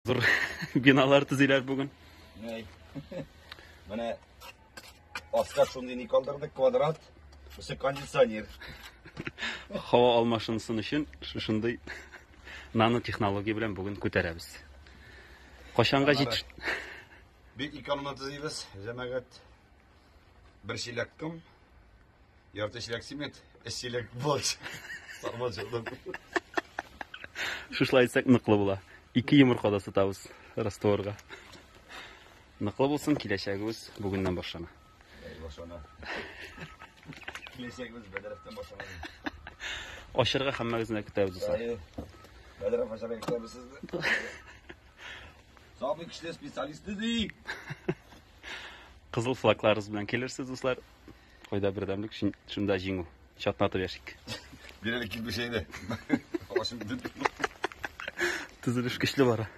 Зур биналар төзиләр бүген. Нәй. Менә аска шундый ни калдырдык, квадрат. Бусы кондиционер. Һава алмашынсын өчен шушындый нанотехнология белән бүген күтәрәбез. Кайчанга җитеш... Бик экономно төзибез, җәмәгать. Бер чиләк ком, ярты чиләк цемент, өч чиләк борщ. Сарман җылдым. Шушылай итсәк ныклы була. Ике йомырка да сатабыз растворга. Ныклы булсын, киләчәгебез бүгеннән башлана. Башлана. Киләчәгебез бәдрәфтән башлана. Ашырга һәммәгезне дә көтәбез, дуслар. Бәдрәф ашарга көтәбез сезне. Самый көчле специалист ди. Кызыл флагларыбыз белән килерсез, дуслар. Кайда бердәмлек, шунда җиңү. Чатнатып яшик. Бирәлек килмешәйне. Төзелеш көчле бара.